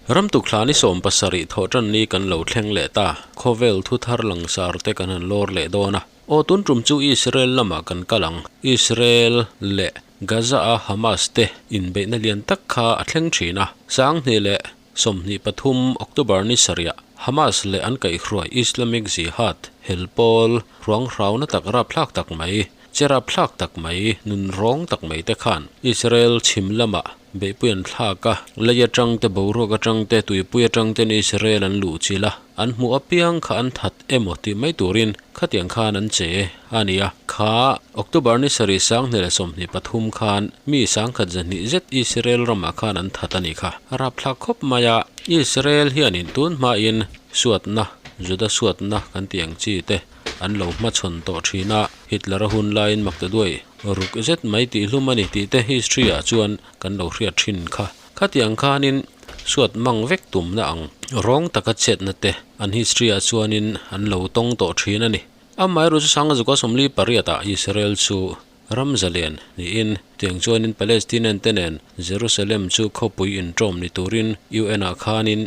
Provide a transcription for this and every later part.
Ramtuk thla ni 17 thawhtan ni kan lo thleng leh ta. Khawvel thu thar langsar te kan han lawr leh dawn a. Aw tun tum chu Israel lamah kan kal ang. Israel leh Gaza a Hamas te inbeihna lian tak kha a thleng thin a. 2023 October ni sarihah Hamas leh an kaihhruai Islamic Jihad hel pawl ruang hrauna tak rapthlak tak mai, che rapthlak tak mai, nun rawng tak mai te khan Israel chhim lamah beihpui an thlak a, lei atang te boruak atang te tuipui atang ten Israel an luh chilh a, an hmuh apiang kha an that emaw tih mai turin khatiang khan an che a ni a. Kha October ni sarih 2023 khan mi 1,200 zet Israel ramah khan an that a ni kha. A rapthlak khawp mai a, Israel hianin tun hmain suatna, Juda suatna kan tih ang chi te an lo hmachhawn tawh thin a, Hitler a hun laiin mak ta duai ruk zet mai tih hlum a ni tih te history ah chuan kan lo hriat thin kha. Khatiang khanin suat mang vek tumna ang rawng taka chetna te an history ah chuanin an lo tawng tawh thin a ni. Amaherawhchu chu 1948 ah Israel chu ram zalen niin tiang chuanin Palestinian te nen Jerusalem chu khawpui intawm ni turin UN ah khanin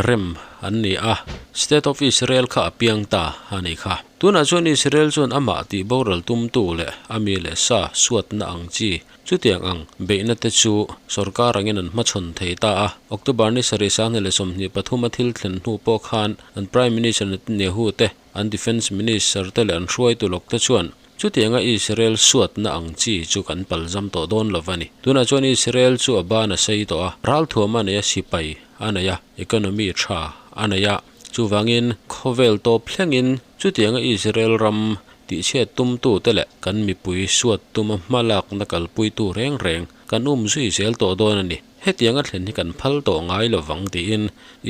rem an ni a, State of Israel kha a piang ta a nih kha. Tunah chuan Israel chuan amah tih boral tumtu leh a mi leh sa suatna ang chi chutiang ang beihna te chu sorkar angin an hmachhawn thei ta a. October ni sarih 2023 a thil thlen hnu pawh khan an Prime Minister Netanyahu te, an Defence Minister te leh an hruaitu lawk te chuan chutianga Israel suatna ang chi chu kan palzam tawh dawn lo a ni. Tunah chuan Israel chu a ban a sei tawh a, ralthuam a nei a, sipai a nei a, economy tha a nei a. Chuvangin khawvel tawp thlengin chutianga Israel ram tihchhiat tumtu te leh kan mipui suat tuma hmalakna kalpuitu reng reng kan um zui zel tawh dawn a ni. Hetianga thlen hi kan phal tawh ngai lovang tiin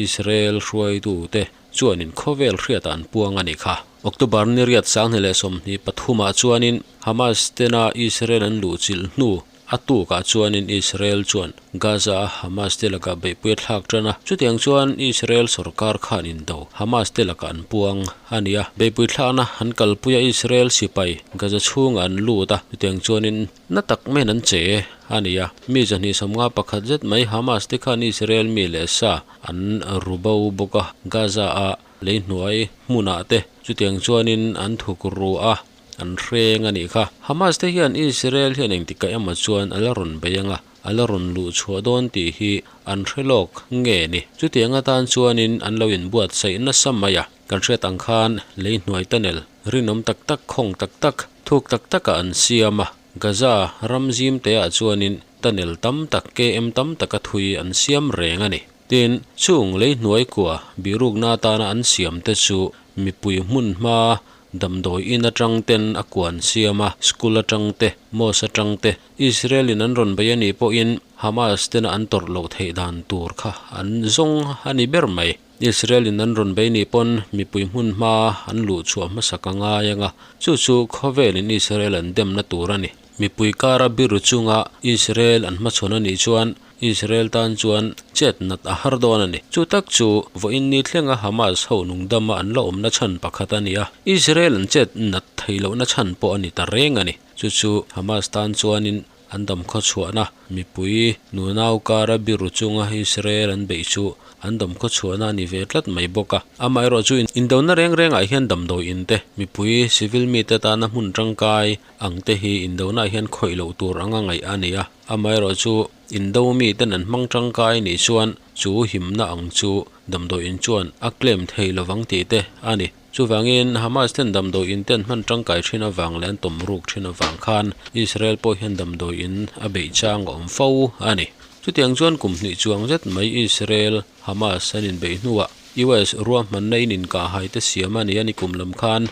Israel hruaitu te chuanin khawvel hriatah an puang a ni kha. October ni riat 2023 ah chuanin Hamas tena Israel an luh chilh hnu a tukah chuanin Israel chuan Gaza a Hamas te lakah beihpui a thlak tan a, chutiang chuan Israel sorkar khan indo Hamas te lakah an puang a ni a. Beihpui thlakna an kalpui a Israel sipai Gaza chhungah an lut a, chutiang chuanin na tak maiin an che a ni a. Mi 251 zet mai Hamas te khan Israel mi leh sa an ru bo bawk a, Gaza a lei hnuai hmunah te chutiang chuanin an thuk ru a, an hreng a nih kha. Hamas te hian Israel hian engtikah emaw chuan a la rawn bei ang a, a la rawn luh chhuah dawn tih hi an hre lawk nge ni. Chutiang atan chuanin an lo inbuatsaih nasa mai a, kan hriat ang khan lei hnuai tunnel rinawm tak tak, khawng tak tak, thuk tak takah an siam a, Gaza ram zim teah chuanin tunnel tam tak, km tam taka thui an siam reng a ni. Tin, chung lei hnuai kua bihrukna atana an siam te chu mipui hmun hma damdawi in atang ten a kua an siam a, school atang te, mosque atang te, Israel in an rawn bei a nih pawhin Hamas tena an tawrh loh theih dan tur kha an zawng a ni ber mai. Israel in an rawn bei nih pawn mipui hmun hma an luh chhuah hmasak a ngai ang a, chu chu khawvel in Israel an demna tur a ni. Mipui kara biru chunga Israel an hmachhawn a nih chuan Israel tan chuan chet nat a har dawn a ni. Chu tak chu vawiin ni thlenga Hamas ho nungdama an la awmna chhan pakhat a ni a, Israel an chet nat theih lohna chhan pawh a ni ta reng a ni. Chu chu Hamas tan chuanin an dam khaw chhuahna mipui nunau kara biru chunga Israel an beih chu an dam khaw chhuahna a ni ve tlat mai bawk a. Amaherawh chu indona reng rengah hian damdawi in te, mipui civil mite tana hmun tangkai ang te hi indona ah hian khawih loh tur anga ngaih a ni a. Amaherawh chu indo miten an hmang tangkai nih chuan chu himna ang chu damdawi in chuan a claim thei lovang tih te a ni. Chuvangin Hamas ten damdawi in ten hman tangkai thin avang leh an tawm ruk thin avang khan Israel pawh hian damdawi in a beih chang a awm fo a ni. Chutiang chuan kum hnih chuang zet mai Israel Hamas an inbeih hnuah US ruahmanna in inkahhai te siam a ni a ni kum lam khan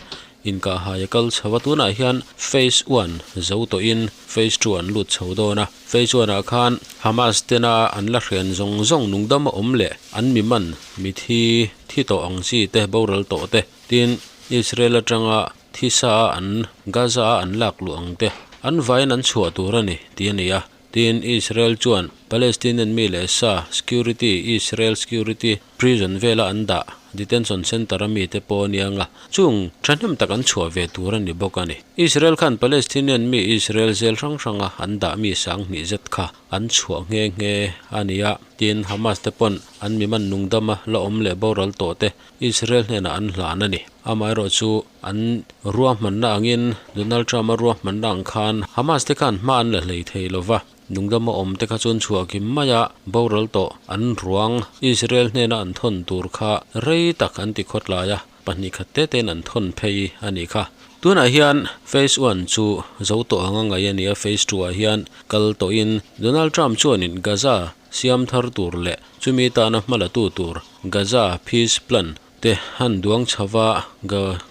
inkahhai a kal chho a, tunah hian phase one zo tawhin phase two an lut chho dawn a. Phase one ah khan Hamas tena an la hrian zawng zawng nungdam a awm leh an mi man mithi thi tawh ang chi te boral tawh te tin Israel atanga thisa a an Gaza a an lak luh ang te an vaiin an chhuah tur a ni tih a ni a. Tin Israel chuan Palestinian mi leh sa security Israel security prison vela an dah detention centre a mite pawh a nia nga chung thahnem tak an chhuah ve tur a ni bawk a ni. Israel khan Palestinian mi Israel zel hrang hranga an dah mi sanghnih zet kha an chhuah nghe nghe a ni a, tin Hamas te pawn an mi man nungdama la awm leh boral tawh te Israel hnenah an hlan a ni. Amaherawhchu an ruahmanna angin Donald Trump a ruahmanna ang khan Hamas te khan hma an la hlei thei lova, nungdama awm te kha chuan chhuah kim mai a, boral tawh an ruang Israel hnena an thawn tur kha rei tak an ti khawtlai a, pahnih khat te tein an thawn phei a nih kha. Tunah hian Phase One chu zo tawh anga ngaih a ni a, Phase Two ah hian kal tawhin Donald Trump chuanin Gaza siam thar tur leh chumi tana hmalatu tur Gaza Peace Plan te han duang chho va,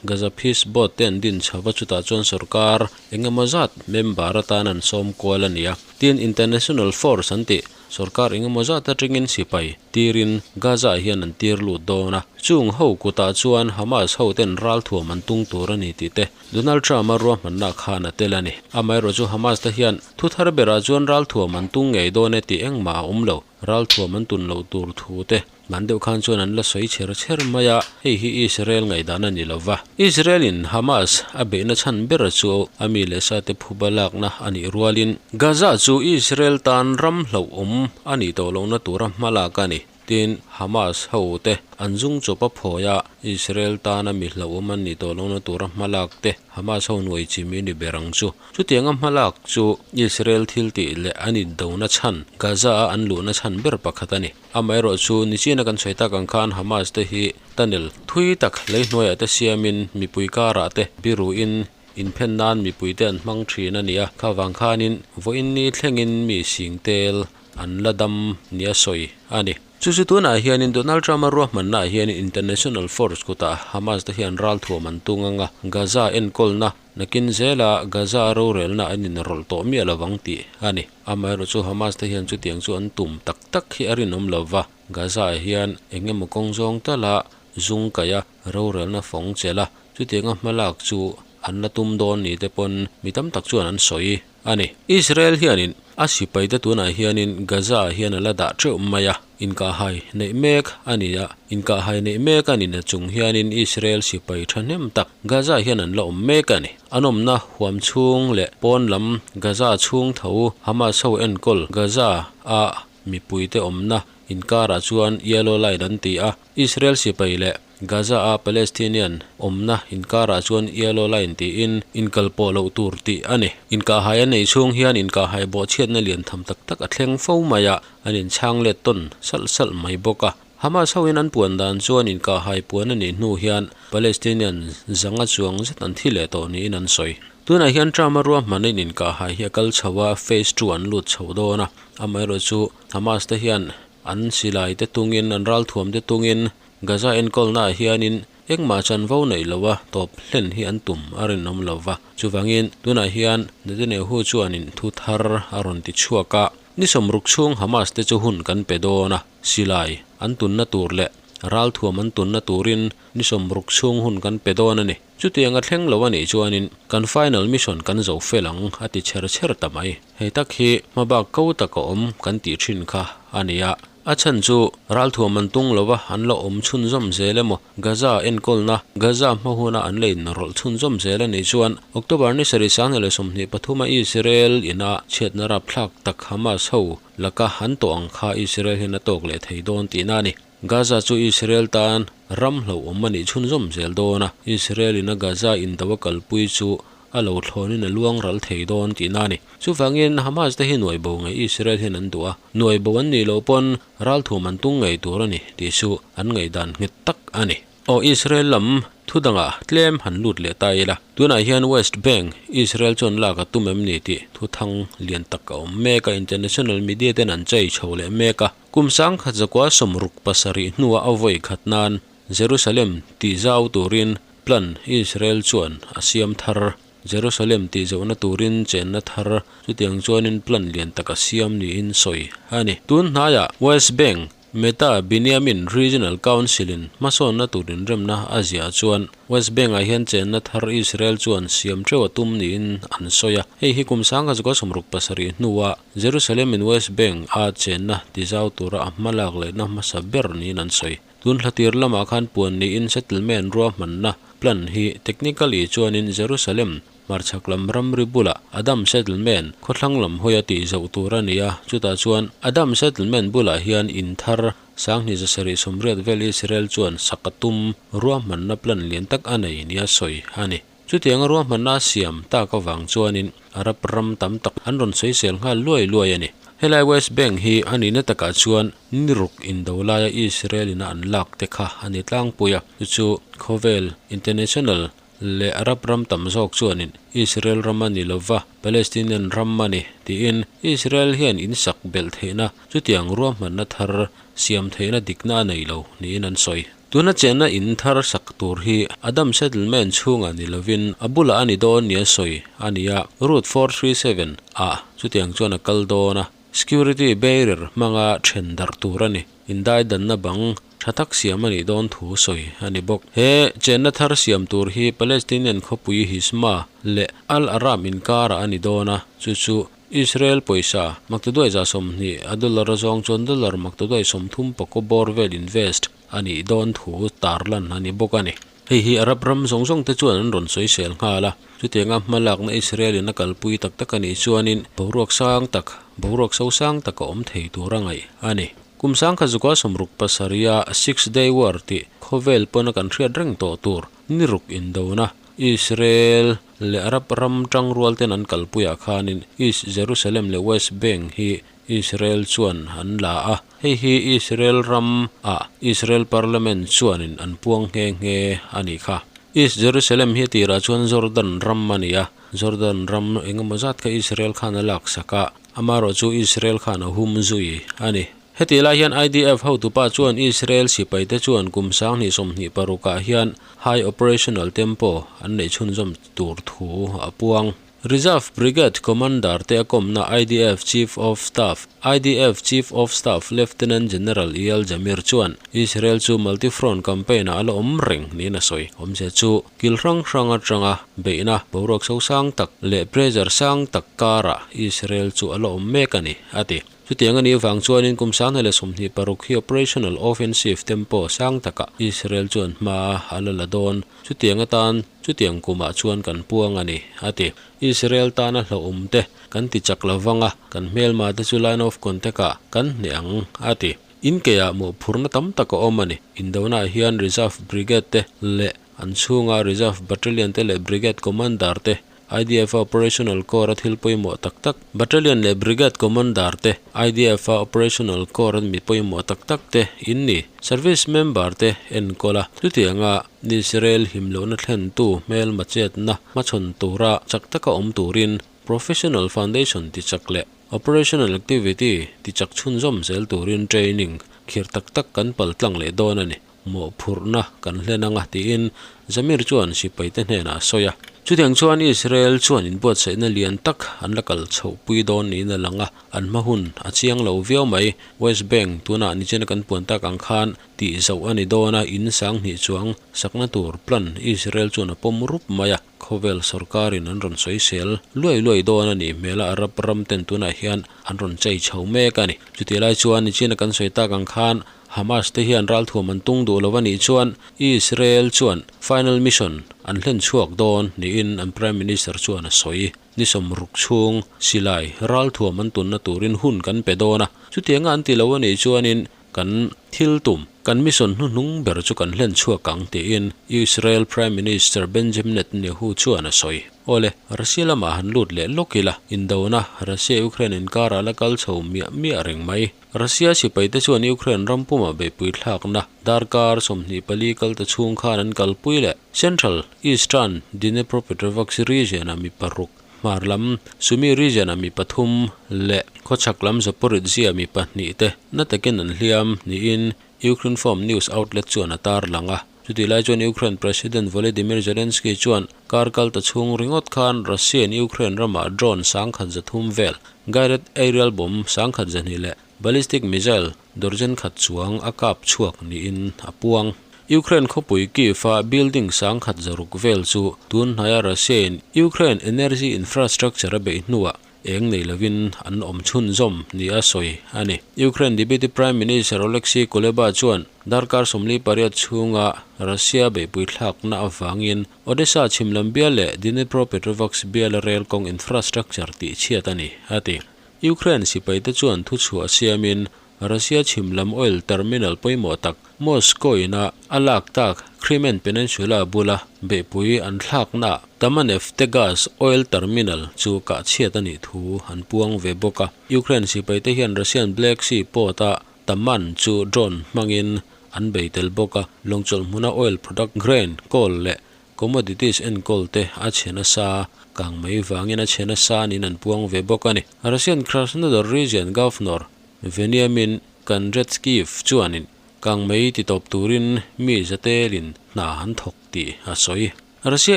Gaza Peace Board te an din chho va, chutah chuan sorkar eng emaw zat member atan an sawm kual a ni a. Tin, International Force an tih sorkar eng emaw zat atangin sipai tirin Gaza ah hian an tir lut dawn a. Chung ho kutah chuan Hamas ho ten ralthuam an tung tur a ni tih te Donald Trump a ruahmanna khan a tel a ni. Amaherawhchu Hamas te hian thu thar berah chuan ralthuam an tung ngei dawn e tih engmah a awm lo. Ralthuam an tun loh tur thu te Man deuh khan chuan an la sawi chher chher mai a, hei hi Israel ngaihdan a ni lo va. Israel in Hamas a beihna chhan ber chu a mi leh sa te phuba lakna a nih rualin Gaza chu Israel tan ram hlauhawm a nih tawh lohna tura hma lak a ni. Tin, Hamas ho te an zung chawp a phawi a, Israel tana mi hlauhawm an nih tawh lohna tura hma lak te Hamas ho nuai chim i ni ber ang chu. Chutianga hmalak chu Israel thil tih leh an indona chhan, Gaza a an luhna chhan ber pakhat a ni. Amaherawhchu, nichina kan sawi tak ang khan Hamas te hi tunnel thui tak lei hnuaiah te siamin mipui karah te biruin inphen nan mipui te an hmang thin a ni a, kha vang khanin vawiin ni thlengin mi sing tel an la dam nia sawi a ni. Chu chu tunah hianin Donald Trump-a ruahmannaah hianin international force kutah Hamas te hian ralthuam an tung ang a, Gaza enkawlna nakin zela Gaza rorelna an inrawlh tawh miah lo vang tih a ni. Amaherawhchu Hamas te hian chutiang chu an tum tak tak hi a rinawm lo va, Gaza-ah hian eng emaw kawng zawng tala zung kaih a, rorelna fawng chelh a, chutianga hmalak chu an la tum dawn ni te pawn mi tam tak chuan an sawi a ni. Israel hianin a sipaite tunah hianin Gaza-ah hian a la dah teuh mai a, inkahhai neih mek a ni a, inkahhai neih mek a ni na chung hianin Israel sipai thahnem tak Gaza-ah hian an la awm mek a ni. An awmna huam chhung leh pawn lam Gaza chhung tho Hamas ho enkawl Gaza-a mipuite awmna inkarah chuan Yellow Line an ti a, Israel sipai leh Gaza-a Palestinian awmna inkarah chuan Yellow Line tiin inkal pawh loh tur tih a ni. Inkahhai a neih chhung hian inkahhai bawhchhiatna lian tham tak tak a thleng fo mai a, an inchhang let tawn salh salh mai bawk a. Hamas hoin an puan dan chuan inkahhai puan a nih hnu hian Palestinian zanga chuang zet an thi leh tawh niin an sawi. Tunah hian Trump-a ruahmanin inkahhai hi a kal chho a, phase two an lut chho dawn a, amaherawhchu Hamas te hian an silai te tungin an ralthuam te tungin Gaza enkawlnaah hianin engmah chanvo neih loha tawp hlen hi an tum a rinawm lo va. Chuvangin, tunah hian Netanyahu chuanin thu thar a rawn ti chhuak a, Ni sawmruk chhung Hamas te chu hun kan pe dawn a, silai an tunna tur leh ralthuam an tunna turin ni sawmruk chhung hun kan pe dawn a ni. Chutiang a thleng lo a nih chuanin kan final mission kan zo fel ang a ti chher chher ta mai. Hei tak hi hmabak ko tak a awm kan tih thin kha a ni a. A chhan chu ralthuam an tung lo va, an la awm chhunzawm zel emaw, Gaza enkawlna, Gaza hma huna an la inrawlh chhunzawm zel a nih chuan October ni sarih 2023 a Israel ina chhiatna rapthlak tak Hamas ho laka an tawh ang kha Israel hian a tawk leh thei dawn tihna a ni. Gaza chu Israel tan ram hlauhawm a nih chhunzawm zel dawn a, Israel ina Gaza indo a kalpui chu a lo thlawnin a luang ral thei dawn tihna a ni. Chuvangin Hamas te hi nuai bo ngei Israel hian an duh a, nuai bo an nih loh pawn ralthuam an tung ngei tur a ni tih chu an ngaihdan nghet tak a ni. Aw Israel lam thu dangah tlem han lut leh ta ila, tunah hian West Bank Israel chuan lak a tum em ni tih thu thang lian tak a awm mek a, international media ten an chei chho leh mek a. Kum 1967 hnuah a vawi khat nan Jerusalem tih zau turin plan Israel chuan a siam thar. Jerusalem tih zauhna turin chenna thar chutiang chuanin plan lian tak a siam niin sawi a ni. Tun hnaiah West Bank Meta Binyamin Regional Council-in hmasawnna tur inremna a ziah chuan West Bank-ah hian chenna thar Israel chuan siam teuh a tum niin an sawi a. Hei hi kum 1967 hnua Jerusalem-in West Bank-a chenna tizau tura a hmalak lehna hmasa ber niin an sawi. Tun hla tir lamah khan puan niin settlement ruahmanna plan hi technically chuanin Jerusalem hmarchhak lam ramri bulah Adam settlement khawthlang lam hawi a tih zoh tur a ni a, chutah chuan Adam settlement bulah hian in thar sanghnih zasarih sawmriat vel Israel chuan sak a tum ruahmanna plan lian tak a nei nia sawi a ni. Chutianga ruahmanna a siam tak avang chuanin Arab ram tam tak an rawn sawisel nghal luai luai a ni. Helai West Bank hi a nihna takah chuan ni ruk indo laia Israel ina an lak te kha a ni tlangpui a, chu chu khawvel international leh Arab ram tam zawk chuanin Israel ram a ni lova, Palestinian ram a ni tiin Israel hian in sak belh theihna chutiang ruahmanna thar siam theihna dikna a nei lo niin an sawi. Tuna chenna in thar sak tur hi Adam Settlement chhungah ni lovin a bulah a ni dawn nia sawi a ni a, Route 437 ah chutiang chuan a kal dawn a, security barrier hmanga then darh tur a ni. Indaidanna bang tha tak siam a nih dawn thu sawi a ni bawk. He chenna thar siam tur hi Palestinian khawpui Hizma leh Al-Aram inkarah a ni dawn a, chu chu Israel pawisa maktaduai za 20 a dollar a zawng chuan dollar maktaduai 30 pakaw bawr vel invest a nih dawn thu tarlan a ni bawk a ni. Hei hi Arab ram zawng zawng te chuan an rawn sawisel nghal a, chutianga hmalakna Israel in a kalpui tak tak a nih chuanin boruak sang tak, boruak so sang tak a awm thei tur a ngaih a ni. Kum sangkhat zukua 67 a Six Day War tih khawvel pawna kan hriat reng tawh tur ni ruk indona Israel leh Arab ram tangrual ten an kalpuiah khanin East Jerusalem leh West Bank hi Israel chuan an la a, hei hi Israel ram ah Israel Parliament chuanin an puang nghe nghe a nih kha. East Jerusalem hi a tirah chuan Jordan ram a ni a, Jordan ram engemaw zat kha Israel khan a laksak a, amaherawh chu Israel khan a hum zui a ni. Hetih lai hian IDF hotupa chuan Israel sipaite chuan kum 2026 ah hian high operational tempo an neih chhunzawm tur thu a puang. Reserve Brigade Commander te a kawmna IDF Chief of Staff IDF Chief of Staff Lieutenant General Eyal Zamir chuan Israel chu multi-front campaign ah a la awm reng niin a sawi. Awmzia chu kil hrang hrang atanga beihna boruak so sang tak leh pressure sang tak karah Israel chu a la awm mek a ni, a ti. Chutiang a nih avang chuanin kum 2026 hi operational offensive tempo sang takah Israel chuan hma a la la dawn. Chutiang atan chutiang kumah chuan kan puang a ni, a ti. Israel tana hlauhawm te kan ti chak lo vang a, kan hmelma te chu line of contact-ah kan hneh ang, a ti. Inkeiah mawhphurhna tam tak a awm a ni. Indona hian Reserve Brigade te leh an chhunga Reserve Battalion te leh Brigade Commander te IDF-a Operational Corps-a thil pawimawh tak tak, Battalion leh Brigade Commander te, IDF-a Operational Corps-a mi pawimawh tak tak te in ni. Service member te enkawl a, chutianga Israel himlohna thlentu hmelma chetna hmachhawn tura chak taka awm turin Professional Foundation tichak leh Operational Activity tichak chhunzawm zel turin training khirh tak tak kan paltlang leh dawn a ni. Mawhphurhna kan hlen anga tiin Zamir chuan sipaite hnenah a sawi a. Chutiang chuan Israel chuan inbuatsaihna lian tak an la kal chhohpui dawn niin a lang a, an hma hun a chiang lo viau mai. West Bank tunah nichina kan puan tak ang khan tih zoh a ni dawn a, in 2000 chuang sakna tur plan Israel chuan a pawm rup mai a, khawvel sorkarin an rawn sawisel luai luai dawn a nih hmel a, Arab ram ten tunah hian an rawn chei chho mek a ni. Chutih lai chuan nichina kan sawi tak ang khan Hamas te hian ralthuam an tung duh lo a nih chuan Israel chuan final mission an hlen chhuak dawn niin an Prime Minister chuan a sawi. Ni 60 chhung silai ralthuam an tunna turin hun kan pe dawn a, chutianga an ti lo a nih chuanin kan thil tum, kan mission hnuhnung ber chu kan hlen chhuak ang tiin Israel Prime Minister Benjamin Netanyahu chuan a sawi. Awle, Russia lamah han lut leh lawk ila, indona Russia-Ukraine inkarah la kal chho miah miah reng mai. Russia sipaite chuan Ukraine ram pumah beihpui thlakna darkar 24 kal ta chhung khan an kalpui leh Central, Eastern, Dnepropetrovsk region-ah mi paruk, hmar lam Sumy region-ah mi pathum leh khawchhak lam Zaporizhzhia mi pahnih te na takin an hliam niin Ukrinform news outlet chuan a tarlang a. Chutih lai chuan Ukraine President Volodymyr Zelensky chuan kar kal ta chhung ringawt khan Russia-in Ukraine ramah drone 130 vel, guided aerial bomb 120 leh ballistic missile dozen khat chuang a kap chhuak niin a puang. Ukraine khawpui Kyiv-a building 160 vel chu tun hnaia Russia-in Ukraine energy infrastructure a beih hnuah. eng nei lovin an awm chhunzawm nia sawi a ni. Ukraine Deputy Prime Minister Oleksiy Kuleba chuan darkar 48 chhunga Russia beihpui thlakna avangin Odesa chhim lam bial leh Dnipropetrovsk biala rail kawng infrastructure tih chhiat a ni, a ti. Ukraine sipaite chuan thuchhuah siamin Russia chhim lam oil terminal pawimawh tak Moscow ina a lak tak Crimean Peninsula bula beihpui an thlakna Tamanneftegaz oil terminal chu kah chhiat a nih thu an puang ve bawk a. Ukraine sipaite hian Russian Black Sea port a Taman chu drone hmangin an bei tel bawk a, lawngchawlh hmuna oil product grain, coal leh commodities enkawl te a chhe nasa, kang mai vangin a chhe nasa niin an puang ve bawk a ni. Russian Krasnodar region governor Veniamin Kondratyev chuanin kang mai ti tawp turin mi zatelin hna an thawk tih a sawi. Russia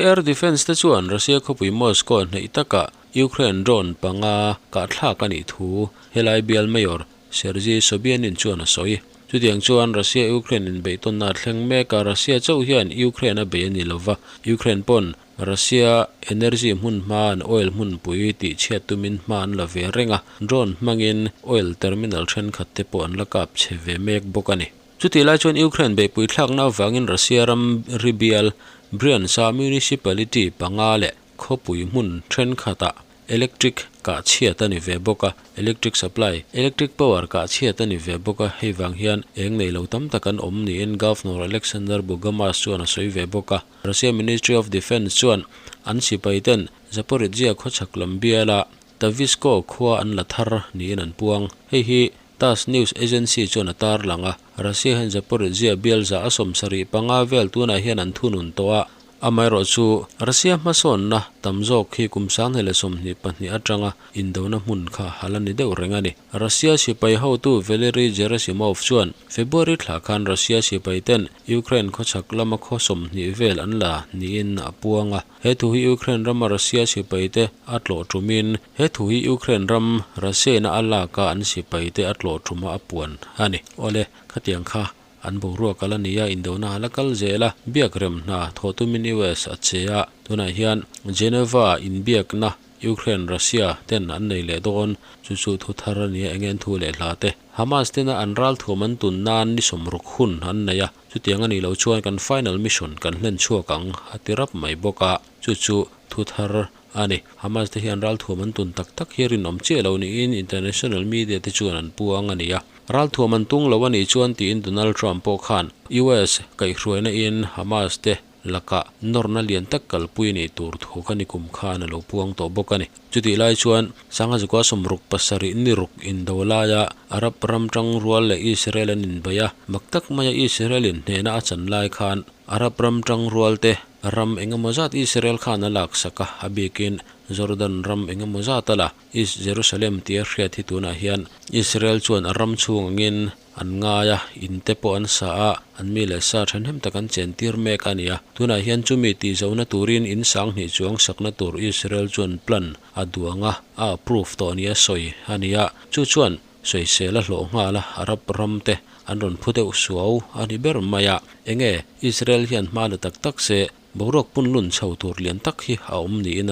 Air Defence te chuan Russia khawpui Moscow hnaih takah Ukraine drone panga kah thlak a nih thu helai bial mayor Sergei Sobyanin chuan a sawi. Chutiang chuan Russia-Ukraine inbeihtawnna a thleng mek a, Russia chauh hian Ukraine a bei a ni lova, Ukraine pawn Russia energy hmun hma an oil hmunpui tih chhiat tumin hma an la ve reng a, drone hmangin oil terminal thenkhat te pawh an la kap chhe ve mek bawk a ni. Chutih lai chuan Ukraine beihpui thlakna avangin Russia ram ri bial Bryansk-a municipality panga leh khawpui hmun thenkhatah Electric kah chhiat a ni ve bawk a, electric supply, electric power kah chhiat a ni ve bawk a, hei vang hian eng nei lo tam tak an awm niin Governor Alexander Bogomaz chuan a sawi ve bawk a. Russia Ministry of Defence chuan an sipai ten Zaporizhzhia khawchhak lam biala Tavisko khua an la thar niin an puang. Hei hi TASS news agency chuan a tarlang a, Russia hian Zaporizhzhia bial za a 75 vel tunah hian an thunun tawh a, Amaherawh chu, Russia hmasawnna tam zawk hi kum 2022 atanga indona hmun kha hal a ni deuh reng a ni. Russia sipai hotu Valery Gerasimov chuan February thla khan Russia sipai ten Ukraine khawchhak lama khaw 20 vel an la niin a puang a. He thu hi Ukraine rama Russia sipai te a tlawh tumin he thu hi Ukraine ram Russia ina a lak a an sipai te a tlawh tuma a puan a ni. Awle, khatiang kha An boruak a la ni a, indona a la kal zel a, biak rem hna thawh tumin US a che a, tunah hian Geneva inbiakna Ukraine Russia ten an nei leh dawn, chu chu thu thar a ni a, eng en thu leh hla te. Hamas tena an ralthuam an tun nan ni 60 hun an nei a, chutiang a nih loh chuan kan final mission kan hlen chhuak ang a ti rap mai bawk a, chu chu thu thar a ni. Hamas te hian ralthuam an tun tak tak hi rinawm chiah lo niin international media te chuan an puang a ni a. Ralthuam an tung lo a nih chuan tiin Donald Trump pawh khan US kaihhruaina in Hamas te lakah nawrna lian tak kalpui a nih tur thu kha nikum khan a lo puang tawh bawk a ni. Chutih lai chuan 1967 ni ruk indo laia Arab ram tangrual leh Israel an inbeih a, mak tak maia Israel in hnehna a chan lai khan Arab ram tangrual te ram engemaw zat Israel khan a laksak a, a bikin Jordan ram engemaw zat a la. East Jerusalem tia hriat hi tunah hian Israel chuan a ram chhung angin an ngai a, in te pawh an sa a, an mi leh sa thahnem tak an chen tir mek a ni a. Tunah hian chumi tihzona turin in 2000 chuang sakna tur Israel chuan plan a duang a, a approve tawh nia sawi a ni a. Chu chuan sawisel a hlawh nghal a, Arab ram te an rawn phu deuh suau a ni ber mai a. Enge Israel hian hma la tak tak se, boruak punlun chho tur lian tak hi a awm niin a.